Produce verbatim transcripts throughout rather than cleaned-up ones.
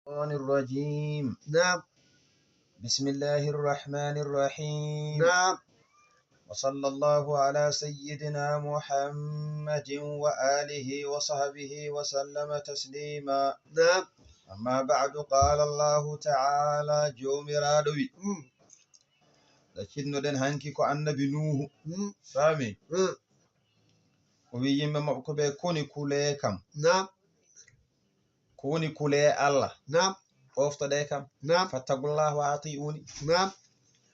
الشيطان الرجيم. نعم. بسم الله الرحمن الرحيم. نعم. وصلى الله على سيدنا محمد وآله وصحبه وسلم تسليما. نعم. أما بعد، قال الله تعالى، joomiraaɗo wi. Mm. Ɗo cinnoɗen hanki ko annabi Nuuhu. Mm. Faami? Mm. O wi yimɓe maɓɓe ko ɓe koni kulee kam. Naam. Ko woni kulee Allah. Naam. Oftoɗe kam. Naam. Fattaqullah wa ati'uni. Naam.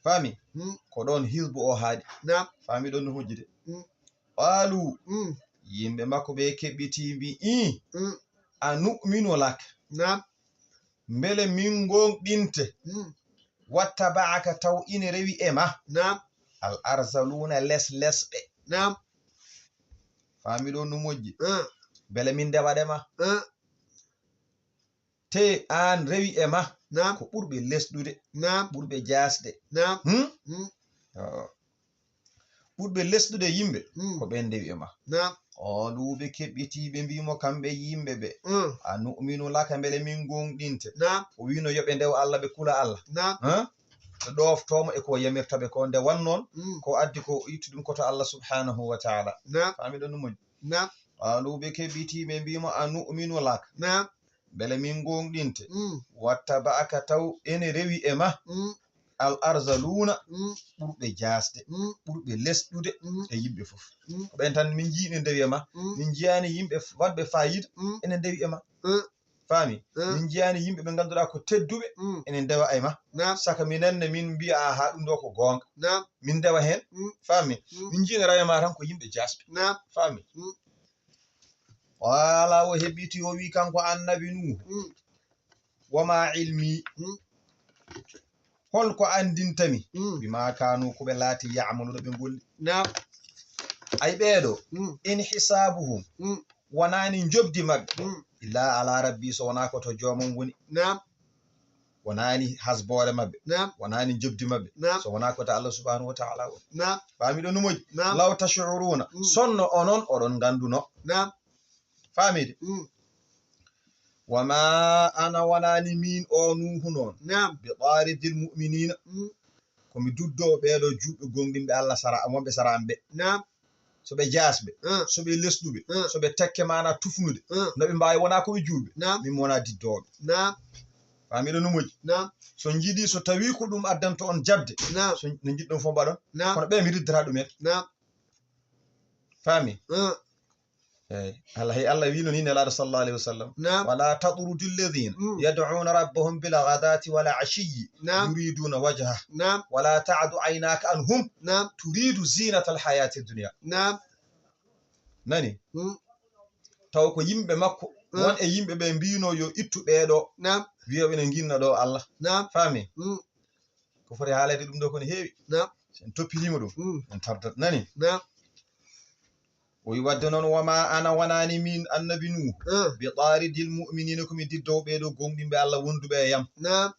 Faami? Mm. Ko ɗon hizbu o haaɗi. Naam. Faami ɗon no hujjude. Mm. Qaalu, mm, yimɓe makko ɓe keɓɓiti mbi'i, mm, a nu'minu lak. Naam. Mbele min ngonɗinte. Mm. Wattaba'aka taw ine rewi e ma. Naam. Al arzaluuna les lesɓe. Naam. Faami ɗo no moƴƴi. Ah. Mbele min ndewaɗe ma. Ah. Te aan rewi e ma. Naam. Ko ɓurɓe lesɗude. Naam. Ɓurɓe jaasde. Naam. Hmm? Hmm. Yo. Ɓurɓe lesɗude yimɓe, mm, ko ɓen ndewi e ma. Naam. Qaalu, ɓe keɓɓiti, ɓe mbii mo kamɓe yimɓe ɓe, mm, a nu'minu laka, mbele min gonɗinte? Naam. O wiino yo ɓe ndew Allah, ɓe kula Allah. Naam. Hein? Ɓe ɗoftoo mo e ko yamirta ɓe ko, nde wannoon, mm, ko addi ko itti ɗum ko to Allah subhanahu wa ta'ala. Naam. Faami ɗon ɗum moƴƴi? Naam. Qaalu, ɓe keɓɓiti, ɓe mbii mo a nu'minu laka. Naam. Mbele min gonɗinte? Mm. Wattaba'aka taw ene rewi e ma. Mm. Al arzaluuna, mm, ɓurɓe jaasde, mm, ɓurɓe lesɗude, mm, e yimɓe fof. Mm. Ko ɓen tan min njii ene ndewi e ma. Mm. Min njiyaani yimɓe f-, waɗɓe faayiida, mm, ene ndewi e ma. Mm. Faami? Mm. Min njiyaani yimɓe ɓe ngannduɗaa ko tedduɓe, mm, ene ndewa e ma. Naam. Saka minen ne min mbiya, "Aha, ɗum ɗo ko goonga." Naam. Min ndewa heen. Mm. Faami? Mm. Min njiino rewi e ma tan ko yimɓe jaasɓe. Naam. Faami? Mm. Qaala, o heɓɓiti, o wi kanko annabi Nuuhu, mm, wa ma ilmi, mm, hol ko anndintami, mm, bima kaanu, ko ɓe laati, ya'maluuna, ɓe ngolli. Naam. Ay ɓeeɗo, mm, in hisaabuhum, mm, wonaani njoɓdi maɓɓe, mm, illa ala rabbi, so wonaa ko to joomam woni. Naam. Wonaani hasboore maɓɓe. Naam. Wonaani njoɓdi maɓɓe. Naam. So wonaa ko ta Allah subhanahu wa ta'ala woni. Naam. Faami ɗo no moƴƴi? Naam. Law tash'uruuna. Mm. Sonno onon oɗon ngannduno. Naam. Faamide? Mm. Wa ma ana, wonaani min o Nuuhu noon. Naam. Bi taaridil mu'miniina. Mm. Ko mi duddoowo ɓeeɗo juulɓe gonɗinɓe Allah sara, wonɓe sara am ɓe. Naam. So ɓe jaasɓe, ah, so ɓe lesɗuɓe, ah, so ɓe tekke maana tufnude, ah, no ɓe mbaawi wonaa ko ɓe juulɓe. Naam. Min mi wonaa diddooɓe. Naam. Faamiɗon no moƴƴi? Naam. So njiɗi, so tawi ko ɗum addanto on jaɓde, naam, so no njiɗɗon fof mbaɗon. Naam. Kono ɓe mi riddata ɗumen. Naam. Faami? Ah. Eey. Allah, hey, Allah wiino ni Nelaaɗo sallallahu alayhi wa sallam, naam, "Wala tatrudi alladhina, mm, yad'una rabbahum bil ghadati wal ashiyyi, naam, yuriduna wajhah, naam, wala ta'du aynaka anhum, naam, turidu zinata al hayati dunya." Naam. Nani? Mm. Taw ko yimɓe makko, mm, won e yimɓe ɓe mbino yo ittu ɓeeɗo, naam, wiya ɓe ne nginna ɗo Allah. Naam. Faami? Mm. Ko foti haalede ɗum ɗo ko ne heewi. Naam. So en toppitiima ɗum, mm, en tardat. Nani? Naam. O wi wadde noon, "Wa ma ana, wonaani min annabi Nuuhu, ah, bi taaridil mu'miniina, ko mi diddoowo ɓeeɗo gonɗinɓe Allah wonduɓe e yam." Naam.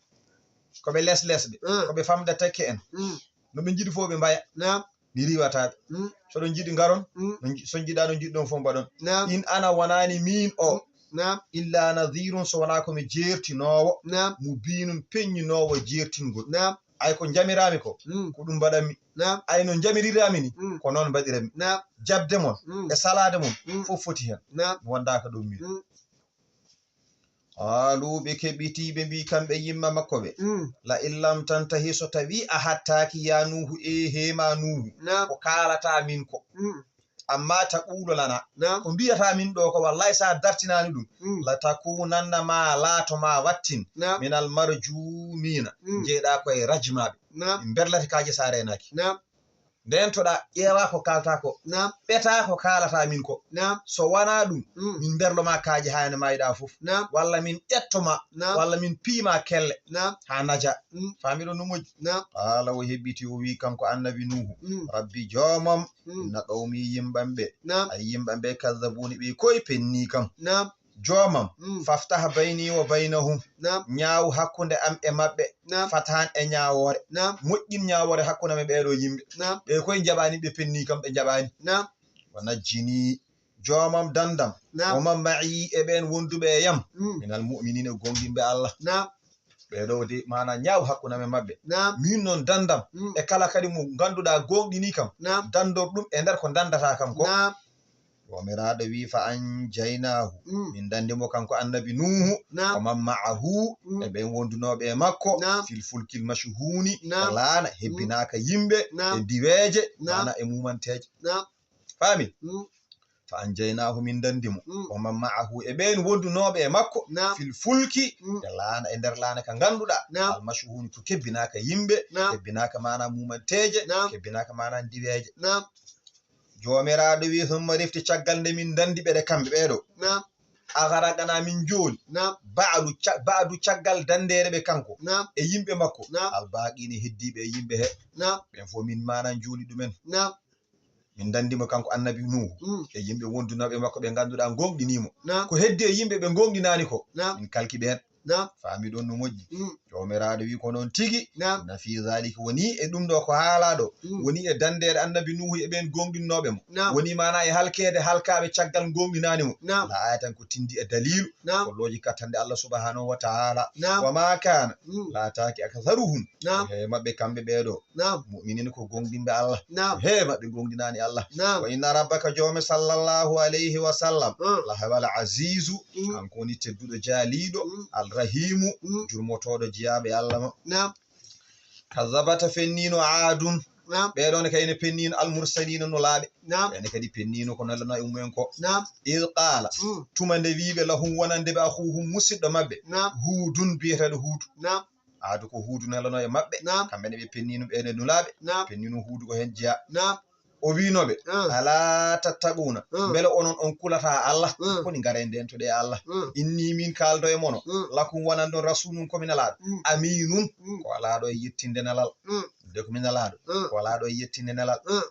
Ko ɓe leslesɓe, ah, ko ɓe famda tekke en. Mm. No ɓe njiɗi fof ɓe mbaya. Naam. Mi riiwataa ɓe. Mm. So ɗon njiɗi ngaron, mm, no nji-, so njiɗaa no njiɗɗon fof mbaɗon. Naam. In ana, wonaani min o. Mm. Naam. Illa nadhirun, so wonaa ko mi jeertinoowo. Naam. Mubiinun, peññinoowo jeertingol. Naam. Ay ko njamiraami ko, mm, ko ɗum mbaɗanmi. Naam. Ay no njamiriraami ni, mm, ko noon mbaɗiranmi. Naam. Jaɓde mon, mm, e salaade mon, mm, fof foti heen. Naam. Mi wondaaka ɗum min. Mm. Qaalu, ɓe keɓɓiti, ɓe mbii kamɓe yimma makko ɓe, mm, "La in lam tantahi, so tawi a hattaaki, ya Nuuhu, e heema Nuuhu, naam, ko kaalataa min ko. Mm. Amma taqulu lana, naam, ko mbiyataa min ɗo ko, wallahi, so a dartinaani ɗum, mm, la takunanna, ma laato, ma wattin, naam, minal marjumiina, mm, njeeɗaa ko e rajmaaɓe." Naam. Min mberlata kaaje so a reenaaki. Naam. Ndeentoɗaa, ƴeewaa ko kaaltaa ko. Naam. Ɓetaa ko kaalataa min ko. Naam. So wanaa ɗum, mm, min mberlo ma kaaje haa ne maayɗaa fof. Naam. Walla min ƴetto ma, naam, walla min piima kelle, naam, haa najaa. Mm. Faamiɗon no moƴƴi? Naam. Qaala, o heɓɓiti, o wii kanko annabi Nuuhu, mm, "Rabbi, joomam, mm, inna qawmi, yimɓam ɓe, naam, ay yimɓam ɓe, kazzabuuni, ɓe koy pennii kam." Naam. Joomam, mm, faftah bayni wa baynahum, naam, ñaaw hakkunde am e maɓɓe, naam, fatahan e ñaawoore, naam, moƴƴin ñaawoore hakkunde am e ɓeeɗo yimɓe, naam, ɓe koye njaɓaani, ɓe penni kam, ɓe njaɓaani, naam, wa najjini, Joomam dandam. Naam. Wa man ma'i, e ɓeen wonduɓe e yam. Mm. Minal mu'miniina, gonɗinɓe Allah. Naam. Ɓee ɗoo de, maana ñaaw hakkunde am e maɓɓe. Naam. Min noon dandam. Mm. E kala kadi mo ngannduɗaa gooŋɗinii kam. Naam. Dandor ɗum e nder ko ndandataa kam ko. Naam. Joomiraaɗo wi'i, "Fa anjaynaahu." Mm. Min dandi mo kanko annabi Nuuhu. Naam. Wa man ma'ahu, mm, e ɓeen wondunooɓe e makko. Naam. Fil fulkil mashhuuni, naam, e laana, mm, hebbinaaka yimɓe, naam, e diweeje, naam, maana e muumanteeje. Naam. Faami? Mm. Fa anjaynaahu, min dandi mo. Mm. Wa man ma'ahu, e ɓeen wondunooɓe e makko. Naam. Fil fulki, mm, e laana, e nder laana ka ngannduɗaa. Naam. Al mashhuuni, ko kebbinaaka yimɓe, naam, kebbinaaka maana muumanteeje, naam, kebbinaaka maana diweeje. Naam. Joomiraaɗo wi'i, "Summa rifti," caggal nde min dandi ɓe ɗe kamɓe ɓee ɗoo. Naam. Aghraqnaa, min njooli. Naam. Ba'du ca-, ba'du caggal dandeede ɓe kanko. Naam. E yimɓe makko. Naam. Al baaqiina, heddiiɓe e yimɓe he. Naam. Ɓeen fof min maana njooli ɗumen. Naam. Min dandi mo kanko annabi Nuuhu. Mm. E yimɓe wondunooɓe makko ɓe ngannduɗaa gooŋɗinii mo. Naam. Ko heddi e yimɓe ɓe gooŋɗinaani ko. Naam. Min kalki ɓeen. Naam. Faami ɗoon no moƴƴi. Mm. Joomiraaɗo wi'i, "Ko noon tigi." Naam. Na fii zaalika, wonii e ɗum ɗoo ko haalaa ɗoo. Mm. Wonii e dandeede annabi Nuuhu e ɓeen gooŋɗinnooɓe mo. Naam. Wonii maana e halkeede halkaaɓe caggal gooŋɗinaani mo. Naam. La aayatan, ko tinndi e daliilu. Naam. Ko looji kattanɗe Allah subhaanahu wa ta'aala. Naam. Wa maa kaana, mm, laataaki, aktharuhum, naam, he maɓɓe kamɓe ɓee ɗoo. Naam. Mu'miniina, ko gooŋɗinɓe Allah. Naam. He maɓɓe gooŋɗinaani Allah. Naam. Wa inna rabbaka, joome sallallahu alayhi wa sallam, mm, la huwal aziizu, mm, kanko woni tedduɗo jaaliiɗo, mm, al rahiimu, mm, jurmotooɗo jiyaaɓe Allah ma. Naam. Kazzabata, fenniino, Aadun. Naam. Ɓee ɗoo ne kadi ne penniino al mursaliina, nulaaɓe. Naam. Ɓee ne kadi penniino ko neldanoo e mumen ko. Naam. Iz qaala, mm, tuma nde wi'i ɓe, lahum, wonande ɓe, akhuuhum, musiɗɗo maɓɓe. Naam. Huudun, biyeteeɗo Huudu. Naam. Aadu ko Huudu nelanoo e maɓɓe. Naam. Kamɓe ne ɓe penniino ɓee ne nulaaɓe. Naam. Penniino Huudu ko heen jeyaa. Naam. O wi'no ɓe, ah, "Alaa tattaquuna, ah, mbele onon on kulataa Allah? Ah. Koni ngaree ndeentoɗee Allah? Ah. Innii, miin kaaldo e mono, ah, lakum, wonande on, rasuulun, ko mi nelaaɗo, mm, amiinun, mm, ko alaaɗo e yettinde nelal." Mm. De ko mi nelaaɗo, ah, ko alaaɗo e yettinde nelal. Ah.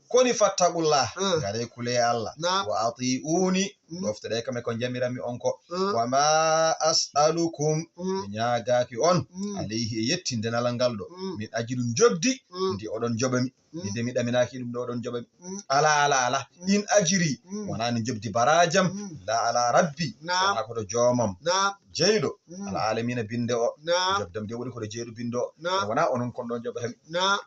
Koni fattaqullaah, ah, ngaree kulee Allah. Naam. Wa ati'uuni, mm, ɗooftoɗee kam e ko njamiranmi on ko. Ah. Wa maa as'alukum, mm, mi ñaagaaki on, mm, alayhi, e yettinde nelal ngal ɗoo. Mm. Min ajrin, njoɓdi, mm, ndi oɗon njoɓa mi. Mm. Min de mi ɗaminaaki ɗum ɗo oɗon njoɓa mi. Mm. Alaa, alaa, alaa. Mm. In ajri, mm, wonaa ni njoɓdi baraajam, mm, la ala rabbi, naam, wonaa ko to joomam. Naam. Jeyɗo, mm, al aalamiina, binnde o. Naam. Njoɓdam de woni ko to jeyɗo binnde o. Naam. Wonaa onon kon ɗon njoɓata mi. Naam.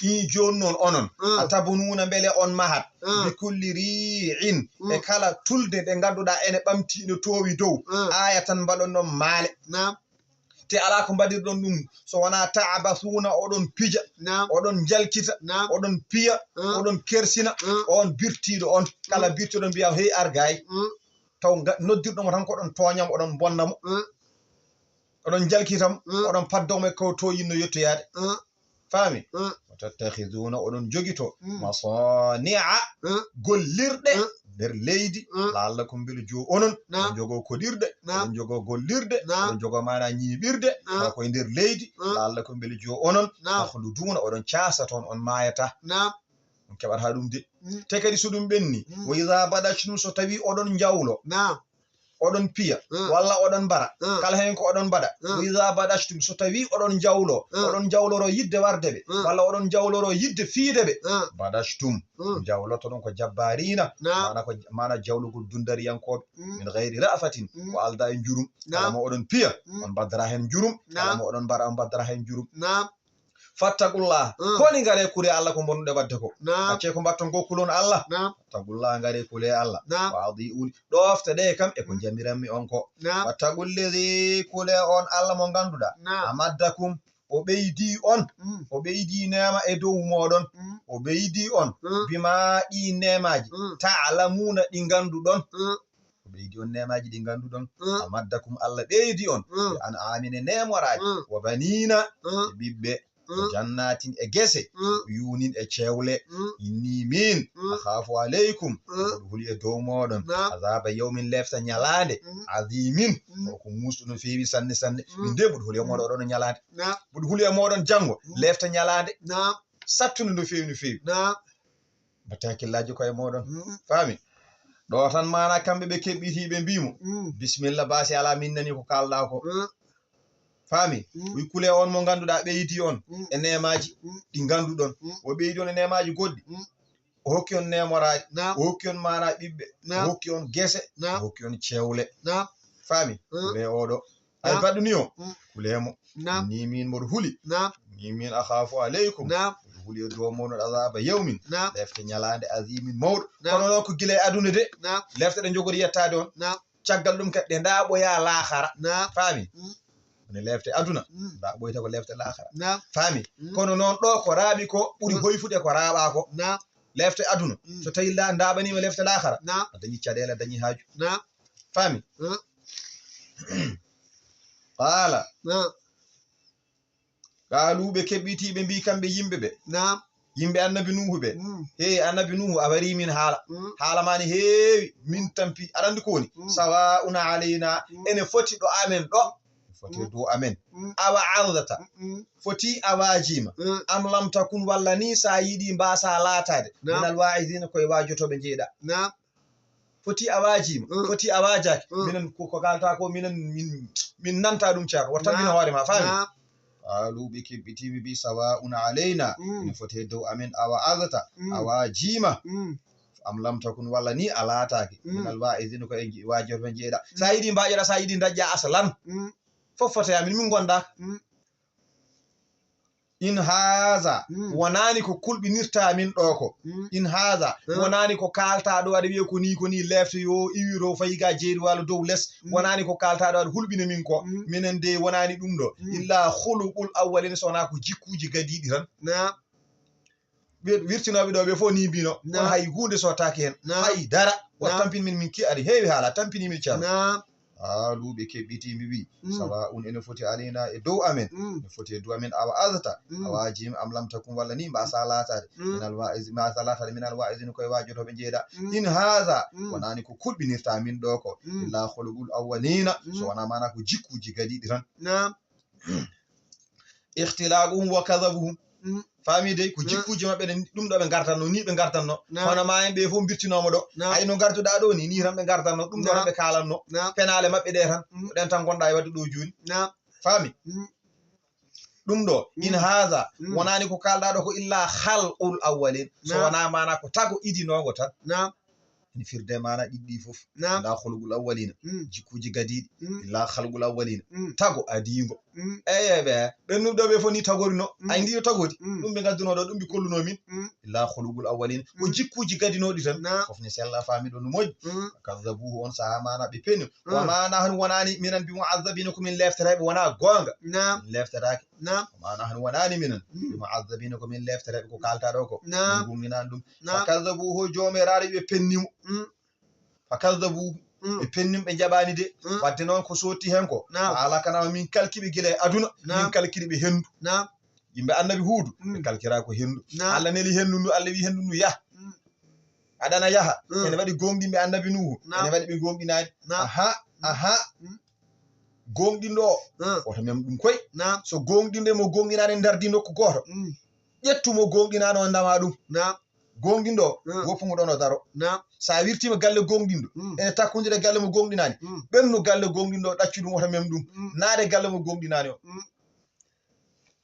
Ii, jooni noon onon, mm, a tabnuuna, mbele on mahat, mm, bi kulli rii'in, mm, e kala tulde nde ngannduɗaa ene ɓamti, ene toowi dow, mm, aayatan, mbaɗon ɗon maale. Naam. Te alaa ko mbaɗirɗon ɗum so wonaa ta'basuuna, oɗon pija, naam, oɗon njalkita, naam, oɗon piya, mm, oɗon kersina, mm, on birtiiɗo on. Kala, mm, birtiiɗo mbiya, "Hey, ar gaay." Mm. Taw nga-, noddirɗo mo tan ko oɗon tooña mo, oɗon bonna mo. Mm. Oɗon njalkita mo, mm, oɗon paddo mo e ko tooñinno yettoyaade. Mm. Faami? Mm. Wa tattakhizuuna, oɗon jogito, mm, masaani'a, mm, gollirɗe, mm, nder leydi, mm, la'allakum, mbele jo onon, naam, oɗon jogoo koɗirɗe, naam, oɗon jogoo gollirɗe, naam, oɗon jogoo maana ñiiɓirde, naam, tawa koye nder leydi, mm, la'allakum, mbele jo onon, naam, takhluduuna, oɗon caasa toon, on maayataa. Naam. On keɓataa ɗum de. Mm. Te kadi so ɗum ɓenni, mm, wa izaa batashtum, so tawii oɗon njawlo. Naam. Oɗon piya, mm, walla oɗon mbara, mm, kala heen ko oɗon mbaɗa. Mm. Wa izaa batashtum, so tawii oɗon njawlo, mm, oɗon njawloro yiɗde warde ɓe, mm, walla oɗon njawloro yiɗde fiyde ɓe, mm, batashtum, mm, njawloto ɗon ko jabbaariina, naam, maana ko, maana jawlugol dundariyankooɓe, mm, min gayri ra'fatin, mm, ko aldaa e njurum. Naam. Kala mo oɗon piya, mm, on mbaddara heen njurum, kala, naam, mo oɗon mbara, on mbaddara heen njurum. Naam. Fattaqullaah. Mm. Koni ngaree kulee Allah ko mbonuɗe waɗde ko. Naam. Accee ko mbaɗton ko, kulon Allah. Naam. Fattaqullaah, ngaree kulee Allah. Naam. Wa ati'uuni, ɗooftoɗee kam e ko, mm, njamiranmi on ko. Naam. Wattaqul ladhii, kulee on Allah mo ngannduɗaa. Naam. Amaddakum, o ɓeydii on. Mm. O ɓeydii neema e dow mooɗon. Mm. O ɓeydii on, mm, bimaa, ɗii neemaaji. Mm. Ta'lamuuna, ɗi ngannduɗon. Mm. O ɓeydi on neemaaji ɗi ngannduɗon. Mm. Amaddakum, Allah ɓeydi on, mm, bi an'aamin, e neemoraaji. Mm. Wa baniina, mm, e ɓiɓɓe. Mm. Wa jannaatin, e gese. Mm. Wa uyuunin, e cewle. Mm. Innii, miin, mm, akhaafu alaykum, mm, mboɗo huli e dow mooɗon. Naam. Azaaba yawmin, lefta ñalaande. Mm. Aziimin, mm, ko, ko muusɗo no feewi sanne sanne. Mm. Min de mboɗo huli e mooɗon, mm, oɗon ñalaande. Naam. Mboɗo huli e mooɗon janngo, mm, lefta ñalaande. Naam. Sattunde no feewi, no feewi. Naam. Mbaɗte hakkillaaji koye mooɗon. Mm. Faami? Ɗo tan maana kamɓe ɓe keɓɓitii, ɓe mbii mo, mm, "Bisimilla, baasi alaa, min nanii ko kaalɗaa ko." Mm. Faami? Mm. Wi kulee on mo ngannduɗaa ɓeydii on, mm, e neemaaji, mm, ɗi ngannduɗon. Mm. O ɓeydii on e neemaaji goɗɗi. Mm. O hokki on neemoraaɗi. Naam. O hokki on maanaa ɓiɓɓe. Naam. O hokki on gese. Naam. O hokki on cewle. Naam. Faami? Mm. Kule oɗo. Ay baɗɗuni o. Mm. Kule mo. Naam. Ni min mboɗo huli. Naam. Ni min akhaafu aleykum. Naam. Mboɗo huli e dow mon azaba yawmin. Naam. Lefte ñalaande azimin mawɗo. Naam. Kono noon ko gila e aduna de. Naam. Lefte ɗe njogori yettaade on. Naam. Caggal ɗum kadi ɗe ndaaɓoya laakara. Naam. Faami? Mm. Woni lefte aduna. Mm. Ndaaɓoyta ko lefte laakara. Naam. Faami? Mm. Kono noon ɗo ko raaɓi ko ɓuri hoyfude ko raaɓaa ko. Naam. Lefte aduna. Mm. So tawi la ndaaɓaniima lefte laakara. Naam. A dañi caɗeele, a dañi haaju. Naam. Faami? Mm. Qaala. Naam. Qaalu, ɓe keɓɓitii, ɓe mbii kamɓe yimɓe ɓe. Naam. Yimɓe annabi Nuuhu ɓe. Mm. Hey, annabi Nuuhu, a warii min haala. Mm. Haala maa ne heewi, min tampi. Aɗa anndi ko woni? Mm. Sawaa'un alaynaa, mm, ene foti ɗo amen ɗo. Foti, mm, dow amen. Mm. Awa azata. Mm, mm. Foti a waajiima. Mm. Am lam takun, walla ni so a yiɗi mbaasa laataade. Naam. Minal waa'iziina, ko e waajotooɓe njeeɗa. Naam. Foti a waajiima, mm, foti a waajaaki. Mm. Minen ko, ko kaaltaa ko, minen min, min nanta ɗum, ceerno. Wota tambin, naam, hoore ma, faami? Naam. Qaalu, ɓe keɓɓitii, ɓe mbii, sawaa'un alaynaa, mm, ene foti e dow amen, awa azata, mm, a waajiima. Mm. Am lam takun, walla ni a laataaki. Mm. Minal waa'iziina, ko e nji-, waajorɓe njeeɗa. Mm. So a yiɗi mbaajoɗa, so a yiɗi ndaƴƴa aslan. Mm. Fof foti e amen, min ngondaaka. Mm. In haaza, mm, wonaani ko kulɓinirtaa min ɗo ko. Mm. In haaza, mm, wonaani ko kaaltaa ɗo aɗa wiya ko nii, ko nii, lefte yo iwiro fayi ga jeeri walla dow les. Mm. Wonaani ko kaaltaa ɗo aɗa hulɓina min ko. Mm. Minen de wonaani ɗum ɗo. Mm. Illa khuluqul awwalin, so wonaa ko jikkuuji gadiiɗi tan. Naam. Ɓe wirtinooɓe ɗo ɓe fof ni mbino. Naam. Kono hay huunde sottaaki heen. Naam. Hay dara. Wata, naam, tampin min, min ki ari heewi haala, tampini min, ceerno. Naam. Qaalu, ɓe keɓɓitii, ɓe mbii, mm, sawaa'un, ene foti alaynaa, e dow amen, mm, ene foti e dow amen, awa azata, mm, a waajiima, am lam takun, walla ni mbaasa laataade, mm, minal waa'izi-, mbaasa laataade minal waa'iziina, ko e waajotooɓe njeeɗa. Mm. In haaza, mm, wonaani ko kulɓinirtaa min ɗo ko, mm, illa khuluqul awwaliina, mm, so wonaa maanaa ko jikkuuji gadiiɗi tan. Naam. Ikhtilaquhum wa kadhabuhum. Mm. Faami dey, ko, mm, jikkuuji maɓɓe ɗen, ɗum ɗo ɓe ngartanno, ni ɓe ngartanno. Naam. Hono ma en ɓe fof mbirtinooma ɗo. Naam. Ay no ngarduɗaa ɗo ni, ni tan ɓe ngartanno, ɗum ɗo tan, naam, ɓe kaalanno. Naam. Penaale maɓɓe ɗe tan, mm, ko ɗen tan ngonɗaa e waɗde ɗo jooni. Naam. Faami? Mm. Ɗum ɗo, in, mm, haaza, mm, wonaani ko kaalɗaa ɗo ko illa khalqul awwalin. So, naam, wonaa maanaa ko tago idinoongo tan. Naam. Ene firde maana ɗiɗi ɗi fof. Naam. Illa khuluqul awwalina. Mm. Jikkuuji gadiiɗi. Mm. Illa khalqul awwalina. Mm. Tago adiingo. Mm. Eeye, ɓe, ɓen ɗum ɗo ɓe fof ni tagorino. Mm. Ay, ndi yo tagori. Mm. Ɗum ɓe ngadduno ɗo, ɗum ɓe kolluno min. Mm. Illa khuluqul awwalina. Ko, mm, jikkuuji gadinooɗi tan. Naam. Fof ne sella, faami ɗo no moƴƴi. Mm. Kadhabuhu, on sahaa maana ɓe peni. Mm. Wa ma nahnu, wonaani minen, bi mu'azzabina, ko min leftereeɓe, wonaa goonga. Naam. Min leftetaake. Naam. Wa ma nahnu, wonaani minen, mm, bi mu'azzabina, ko min leftereeɓe ko kaaltaa ɗo ko. Naam. Min gonginaani ɗum. Naam. Fa kadhabuhu, Joomiraaɗo ɓe penni mo. Mm. Fa kadhabuhu, mm, ɓe penni mo, ɓe njaɓaani de. Mm. Wadde noon ko sotti heen ko. Naam. Fa ahlaknaahu, min kalki ɓe gila e aduna, naam, min kalkiri ɓe henndu. Naam. Yimɓe annabi Huudu, mm, ɓe kalkiraa ko henndu. Naam. Allah neli henndu ndu, Allah wi henndu ndu yah. Mm. Aɗa ana yaha. Mm. Ene waɗi gooŋɗinɓe annabi Nuuhu. Naam. Ene waɗi ɓe gooŋɗinaani. Naam. Aha, mm, aha. Mm. Gooŋɗinɗo o, mm, woto mem ɗum koy. Naam. So gooŋɗinɗo e mo gooŋɗinaani ndardii nokku gooto, mm, ƴettu mo gooŋɗinaano o, ndama ɗum. Naam. Gooŋɗinɗo o, mm, woppu mo ɗoon o daro. Naam. So a wirtiima galle gooŋɗinɗo, mm, ene takkondira galle mo gooŋɗinaani, mm, ɓennu galle gooŋɗinɗo o, ɗaccu ɗum, woto mem ɗum. Mm. Naade galle mo gooŋɗinaani o. Mm.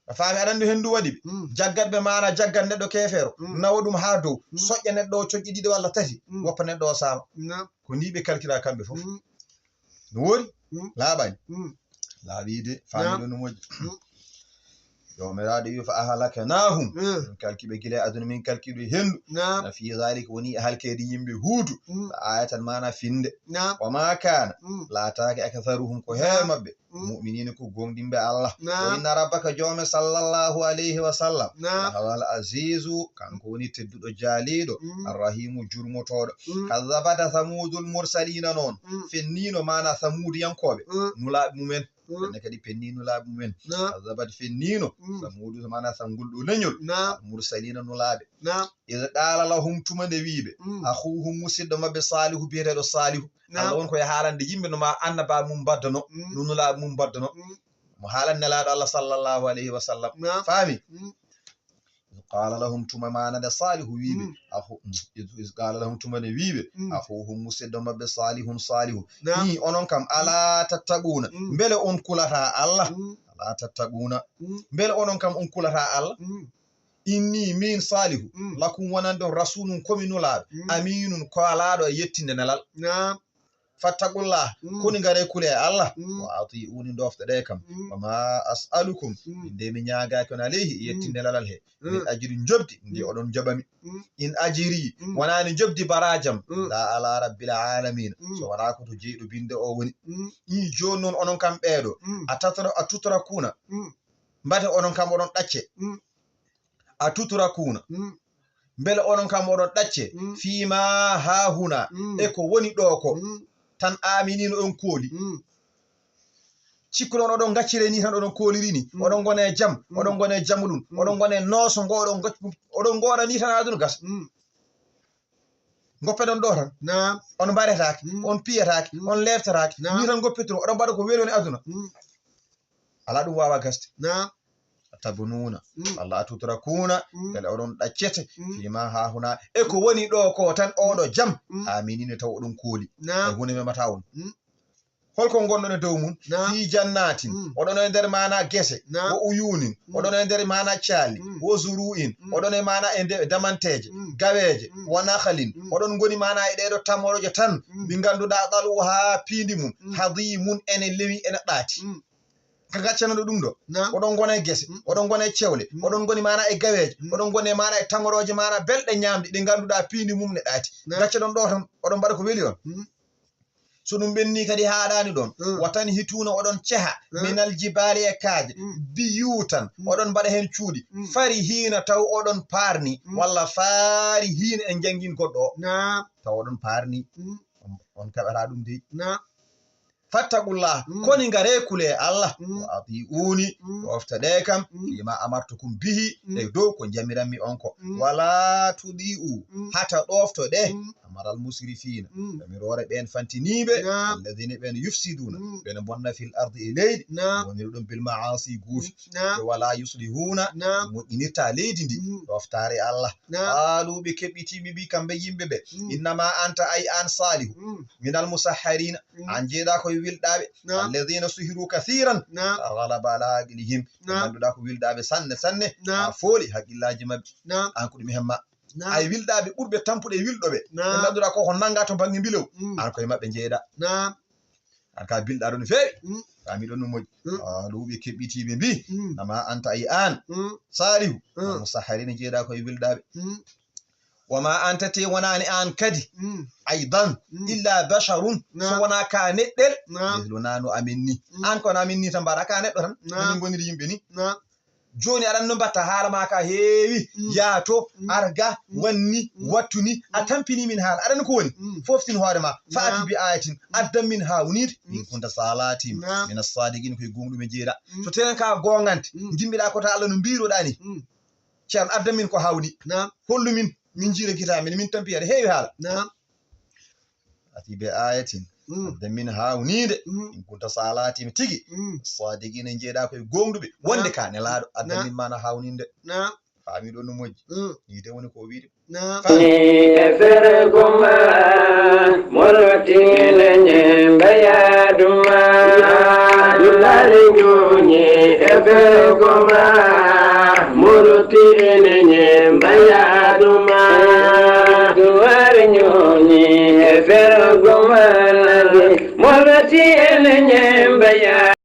A faami, aɗa anndi henndu waɗi ɓe. Mm. Jaggat ɓe maana, jaggat neɗɗo keefeero, mm, nawa ɗum haa dow, mm, soƴƴa neɗɗo o coƴƴe ɗiɗi walla tati, mm, woppa neɗɗo o saama. Naam. Ko ni ɓe kalkiraa kamɓe fof. Mm. No woori? Mm. Laaɓaani? Mm. Laaɓii de, faami, naam, ɗo no moƴƴi. Mm. Joomiraaɗo wi, fa ahlaknaahum. Mm. Min kalki ɓe gila e aduna, min kalki ɓe henndu. Naam. Na fii zaalika, woni e halkeede yimɓe Huudu. Mm. La aayatan, maana finnde. Naam. Wa maa kaana, mm, laataake, aktharuhum, ko heewi, naam, maɓɓe. Mm. Mu'miniina, ko gooŋɗinɓe Allah. Naam. Wa inna rabbaka, joome sallallahu alayhi wa sallam, naam, lahuwal aziizu, kanko woni tedduɗo jaaliiɗo, mm, arrahiimu, jurmotooɗo. Mm. Kadhabat Thamuudul mursaliina noon, mm, fenniino, maana Thamuudiyankooɓe, mm, nulaaɓe mumen. Mm. Ɓenne kadi fenni nulaaɓe mumen. Naam. Kadhabat, fenniino, mm, Thamuudu, maana Thamuudu ɗo leñol. Naam. Al mursaliina, nulaaɓe. Naam. Idh qaala lahum, tuma nde wii ɓe, mm, akhuuhum, musidɗo maɓɓe Saalihu, biyeteeɗo Saalihu. Naam. Allah won ko e haalande yimɓe no ma annabaa mum mbaddano, mm, no nulaaɓe mum mbaddano. Mm. Mo haalan Nelaaɗo Allah sallallahu alayhi wa sallam. Naam. Faami? Mm. Idh qaala lahum, tuma maana nde Saalihu wii ɓe, mm, akhu-, mm, idh, idh qaala lahum, tuma nde wii ɓe, mm, akhuuhum, musidɗo maɓɓe Saalihun, Saalihu. Naam. Ii, onon kam, alaa tattaquuna, mm, mbele on kulataa Allah? Mm. Alaa tattaquuna. Mm. Mbele onon kam on kulataa Allah? Mm. Inni min Salihu, mm, lakum wonande on rasulun komi nulaaɗo, mm, aminun koolaaɗo e yettinde nelal. Naam. Fattaqullah, mm, koni ngare kule e Allah, mm, wa ati'uni ɗoftoɗe kam. Mm. Wa ma as'alukum, mm, min de mi ñaagaaki on alayhi e yettinde, mm, nelal he. Mm. Min ajri njoɓdi ndi, mm, oɗon njoɓami. Mm. In ajri, mm, wonaani njoɓdi barajam, mm, la ala rabbil alamin. Mm. So wonaa ko to jeyɗo binde o woni. Mm. Ii jooni noon onon kam ɓeeɗo, mm, a tatra-, a tutrakuna. Mm. Mbate onon kam oɗon ɗacce. Mm. A tutrakuna. Mm. Mbele onon kam oɗon ɗacce. Mm. Fii ma haahuna. Mm. E ko woni ɗo ko. Mm. Tan aminino on kooli. Mm. Cikkuɗon oɗon ngaccire ni tan oɗon kooliri ni. Mm. Oɗon ngone jam, mm, oɗon ngone jamulun, mm, oɗon ngone nooso ngo oɗon ngac-, oɗon ngoora ni tan aduna gas. Mm. Ngoppedon ɗo tan. Naam. On mbaretaake, mm, on piyetaake, mm, on leftataake. Naam. Ni tan ngoppetiro, oɗon mbaɗa ko weli on e aduna. Mm. Alaa ɗum waawa gasde. Naam. Tabnuuna. Mm. Allah a tutrakuna, mm, mbele oɗon ɗaccete, mm, fii ma haahuna, e ko woni ɗo ko tan oɗo jam. Mm. Aminina taw oɗon kooli. Naam. Hay huunde memata on. Mm. Holko ngonɗon e dow mum? Naam. Fii jannatin, mm, oɗon e nder maana gese, naam, wo uyunin, mm, oɗon e nder maana caali, mm, wo zuru'in, mm, oɗon e maana e nde-, damanteeje, mm, gaweeje, mm, wa nakhalin, mm, oɗon ngoni maana e ɗeeɗo tamorooje tan, mm, ɗi ngannduɗaa ɗaluha piindi mum, mm, hadimun ene lewi ene ɗaati. Mm. Ka gaccanoɗo ɗum ɗo, naam, oɗon ngona e gese, mm, oɗon ngona e cewle, mm, oɗon ngoni maana e gaweeje, mm, oɗon ngoni maana e tamorooje maana belɗe ñaamde ɗe ngannduɗaa piindi mum ne ɗaati. Naam. Gacce ɗon ɗo tan, oɗon mbaɗa ko weli on. Mm. So ɗum ɓenni kadi haaɗaani ɗon, mm, wa tanhituuna oɗon ceha, mm, minal jibaali e kaaje, mm, biyuutan, mm, oɗon mbaɗa heen cuuɗi, mm, farihiina taw oɗon paarni, mm, walla faarihiina en njanngin goɗɗo o. Naam. Taw oɗon paarni, mm, on, on kaɓataa ɗum dey. Naam. Fattaqullah, mm, koni ngare kule Allah, mm, wa ati'uni, mm, ɗoftoɗe kam, mm, fii ma amartukum bihi, mm, e dow ko njamiranmi on ko. Mm. Wala tudi'u, mm, hata ɗoftoɗe, mm, amaral musrifiina, mm, jamiroore ɓeen fantiniiɓe, naam, alladina ɓeen yufsiduuna, mm, ɓeen bonna fil ardi e leydi, naam, woniri ɗum bil ma'asi guufi, naam, e wala yuslihuuna, naam, moƴƴinirta leydi ndi, mm, ɗoftaare Allah. Naam. Qaalu, ɓe keɓɓiti, ɓe mbi kamɓe yimɓe ɓe, mm, innama anta ay an Salihu, mm, minal musahharina, mm, an jeeɗa koye wilɗaɓe, naam, alladhina suhiru kathiran, naam, fa ghalaba ala aqlihim, ɓe, naam, ngannduɗaa ko wilɗaɓe sanne sanne, naam, haa fooli haqillaji maɓɓe. Naam. An ko ɗum hemma. Naam. Ay wilɗaɓe ɓurɓe tampude e wilɗoɓe, naam, ɓe ngannduɗaa ko ko nanga to bangge mbilew, mm, an koye maɓɓe jeeɗa. Naam. An ka bilɗa ɗo no feewi. Mm. Ka miɗo no moƴƴi. Mm. Qaalu, ɓe keɓɓiti ɓe mbi, mm, innama anta ay an, mm, Salihu, mm, musahharina jeeɗa koye wilɗaɓe. Mm. Wa ma anta te wonaani an kadi, mm, aydan, mm, illa basharun, naam, so wonaa ka neɗɗel, naam, misluna no amin ni. Mm. An kono amin ni tan mbaɗa ka neɗɗo tan. Naam. No min ngoniri yimɓe ni. Naam. Jooni aɗan no mbatta haala ma ka heewi, mm, yaato, mm, arga, mm, wanni, mm, wattu ni, a, mm, tampini min haala. Aɗan ko woni? Mm. Foftin hoore ma. Naam. Fa'ati bi ayatin, mm, addan min hawnide. Mm. In kunta salati, naam, min as-sadiqin, koye gonɗume jeeɗa. Mm. So tenen ka gongante, mm, jimmiɗa ko ta Allah no mbiruɗa ni. Mm. Ceerno, addan min ko hawni. Naam. Hollu min, min jiira gita min, min tampi aɗa heewi haala. Naam. Ati be ayatin. Mm. Adda min hawnide. Mm. In kunta salati mi tigi. Mm. Sadiqina jeeɗa koye gonɗuɓe. Wonde, naam, ka nelaaɗo. Adda, naam, min mana hawninde. Naam. Faami ɗo no moƴƴi. Mm. Ni de woni ko wiide. Naam. Ni e fergo ma, molotile ñembe yaaduma. Dulali ñuñi e fergo ma, molotile ñembe yaaduma. Duwari ñuñi e fergo ma, molotile ñembe yaaduma.